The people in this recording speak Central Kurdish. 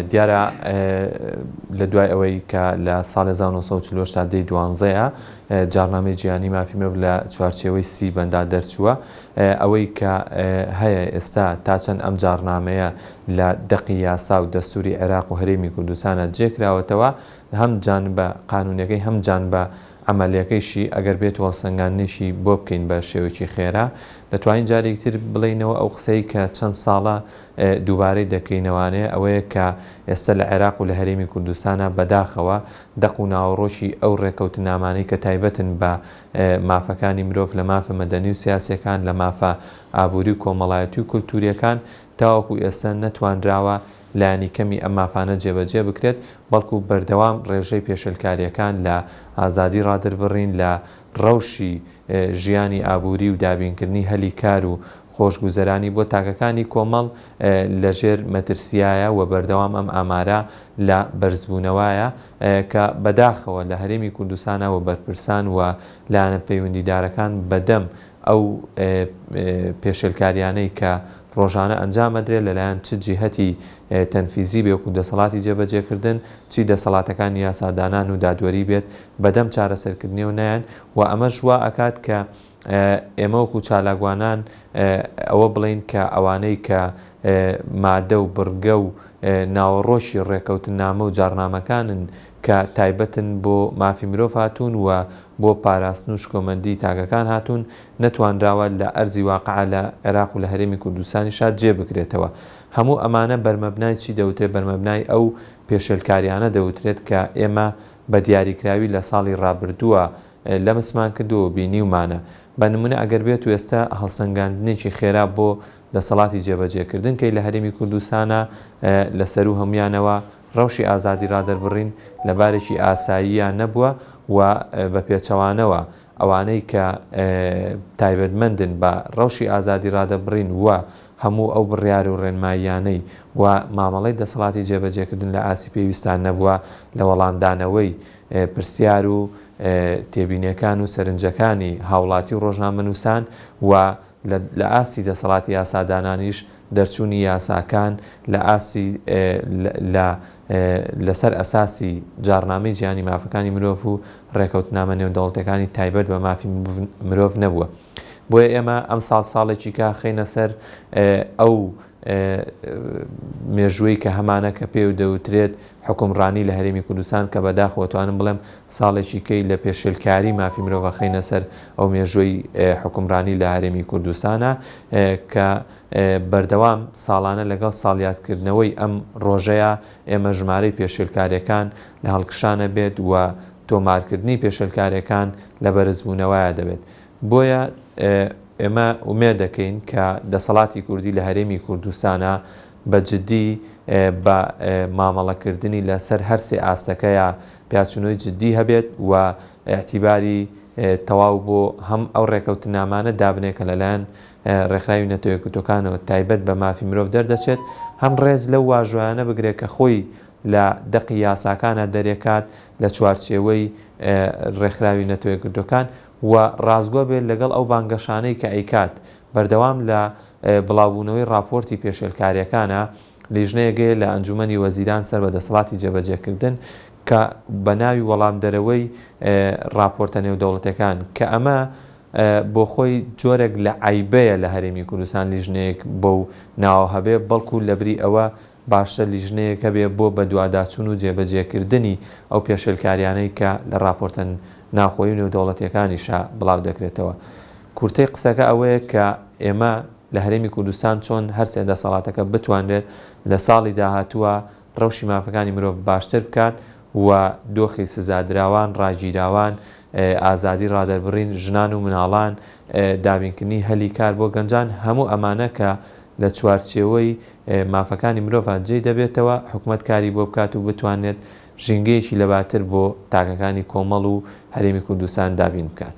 دیارە لە دوای ئەوەی کە لە ساڵی 1940 تا دەی دوانزەیە جاڕنامەی جیهانی مافی مرۆڤ لە چوارچێوەی سی بەندا دەرچووە، ئەوەی کە هەیە ئێستا تا چەند ئەم جاڕنامەیە لە دەقی یاسا و دەستووری عێراق و هەرێمی کوردستانا جێ کراوەتەوە، هەم جانبە قانوونیەکەی هەم جانبە عەمەلیەکەیشی ئەگەر بێت و هەڵسەنگاندنێکی بۆ بکەین بە شێوەیەکی خێرا دەتوانین جارێکی تر بڵێینەوە ئەو قسەی کە چەند ساڵە دووبارەی دەکەینەوانێ ئەوەیە کە ئێستا لە عێراق و لە هەرێمی کوردستانا بەداخەوە دەق و ناوەڕۆکی ئەو ڕێکەوتنامانەی کە تایبەتن بە مافەکانی مرۆڤ لە مافە مەدەنی و سیاسیەکان لە مافە ئابووری و کۆمەڵایەتی و کولتووریەکان تاوەکو ئێستا نەتوانراوە لانی کەمی ئەم مافانە جێبەجێ بکرێت، بەڵکو بەردەوام ڕێژەی پێشێلکارییەکان لە ئازادی ڕادەربڕین، لە ڕەوشی ژیانی ئابووری و دابینکردنی هەلی کار و خۆشگوزەرانی بۆ تاکەکانی کۆمەڵ لە ژێر مەترسیایە و بەردەوام ئەم ئامارە لە بەرزبوونەوایە کە بەداخەوە لە هەرێمی کوردستانا و بەرپرسان و لایەنە پەیوەندیدارەکان بەدەم ئەو پێشێلکاریانەی کە ڕۆژانە ئەنجام ئەدرێت لەلایەن چ جیهەتی تەنفیزی بێ وەکو دەسەڵاتی جێبەجێکردن چی دەسەڵاتەکانی یاسادانان و دادوەری بێت بەدەم چارەسەرکردنیەوە نایەن و ئەمەش وا ئەکات کە ئێمە وەکو چالاکوانان ئەوە بڵێین کە ئەوانەی کە مادە و بڕگە و ناوەڕۆکی ڕێکەوتننامە و جاڕنامەکانن کە تایبەتن بۆ مافی مرۆڤ هاتوون و بۆ پاراستن و شکۆمەندی تاکەکان هاتوون، نەتوانراوە لە ئەرزی واقع لە عێراق و لە هەرێمی کوردستانیشا جێ بکرێتەوە. هەموو ئەمانە بەرمەبنای چی دەوترێت؟ بەرمەبنای ئەو پێشێلکاریانە دەوترێت کە ئێمە بە دیاریکراوی لە ساڵی ڕابردووە لەمسمان کردووە و بینیومانە. بە نموونە ئەگەر بێتو ئێستا هەڵسەنگاندنێکی خێرا بۆ دەسەڵاتی جێبەجێکردن کەی لە هەرێمی کوردستانا لە سەروو هەموویانەوە ڕەوشی ئازادی ڕادەربڕین لە بارێکی ئاسایییا نەبووە و بە پێچەوانەوە ئەوانەی کە تایبەتمەندن بە ڕەوشی ئازادی ڕادەبڕین و هەموو ئەو بڕیار و ڕێنماییانەی و مامەڵەی دەسەڵاتی جێبەجێکردن لە ئاستی پێویستا نەبووە لە وەڵامدانەوەی پرسیار و تێبینیەکان و سەرنجەکانی هاوڵاتی و ڕۆژنامەنووسان و لە ئاستی دەسەڵاتی یاسادانانیش دەرچوونی یاساکان لە ئاستی لە لەسەر ئەساسی جاڕنامەی جیهانی مافەکانی مرۆڤ و ڕێکەوتنامە نێودەوڵەتیەکانی تایبەت بە مافی مرۆڤ نەبووە. بۆیە ئێمە ئەمساڵ ساڵێکی کە خەینە سەر ئەو مێژووەی کە هەمانە کە پێی دەوترێت حوکمڕانی لە هەرێمی کوردستان کە بەداخەوە توانم بڵێم ساڵێکی کەی لە پێشێلکاری مافی مرۆڤ خەینە سەر ئەو مێژووی حوکمڕانی لە هەرێمی کوردستانە کە بەردەوام ساڵانە لەگەڵ ساڵیادکردنەوەی ئەم ڕۆژەیە ئێمە ژمارەی پێشێلکاریەکان لە هەڵکشانە بێت و تۆمارکردنی پێشێلکاریەکان لە بەرزبوونەوەیە دەبێت. بۆیە ئێمە ئومێد دەکەین کە دەسەڵاتی کوردی لە هەرێمی کوردستانا بە جدی بە مامەڵەکردنی لە سەر هەر سێ ئاستەکەیا پیاچوونەوەی جدی هەبێت و ئیعتیباری تەواو بۆ هەم ئەو ڕێکەوتنامانە دابنێ کە لەلایەن ڕێکخراوی نەتەوەیەکگرتووەکانەوە تایبەت بە مافی مرۆڤ دەردەچێت، هەم ڕێز لەو واژۆیانە بگرێت کە خۆی لە دەقی یاساکانا دەرێکات لە چوارچێوەی ڕێکخراوی نەتەوەیەکگرتووەکان و ڕاستگۆ بێت لەگەڵ ئەو بانگەشانەی کە ئەیکات. بەردەوام لە بڵاوبوونەوەی ڕاپۆرتی پێشێلکارییەکانە، لیژنەیەک هەیە لە ئەنجومەنی وەزیران سەر بە دەسەڵاتی جێبەجێکردن کە بە ناوی وەڵامدەرەوەی ڕاپۆرتە نێودەوڵەتیەکان کە ئەمە بۆ خۆی جۆرێک لە عەیبەیە لە هەرێمی کوردستان لیژنەیەک بەو ناوە هەبێ، بەڵکو لەبری ئەوە باشترە لیژنەیەک هەبێ بۆ بەدواداچوون و جێبەجێکردنی ئەو پێشێلکاریانەی کە لە ڕاپۆرتە ناوخۆیی و نێودەوڵەتیەکانیشا بڵاو دەکرێتەوە. کورتەی قسەکە ئەوەیە کە ئێمە لە هەرێمی کوردستان چۆن هەرسێ دەسەڵاتەکە بتوانرێت لە ساڵی داهاتووە ڕەوشی مافەکانی مرۆڤ باشتر بکات و دۆخی سزادراوان، ڕاگیراوان، ئازادی ڕادەربڕین، ژنان و مناڵان، دابینکردنی هەلی کار بۆ گەنجان، هەموو ئەمانە کە لە چوارچێوەی مافەکانی مرۆڤ جێی دەبێتەوە، حکومەت کاری بۆ بکات و بتوانێت ژینگەیەکی لەبارتر بۆ تاکەکانی کۆمەڵ و هەرێمی کوردستان دابین بکات.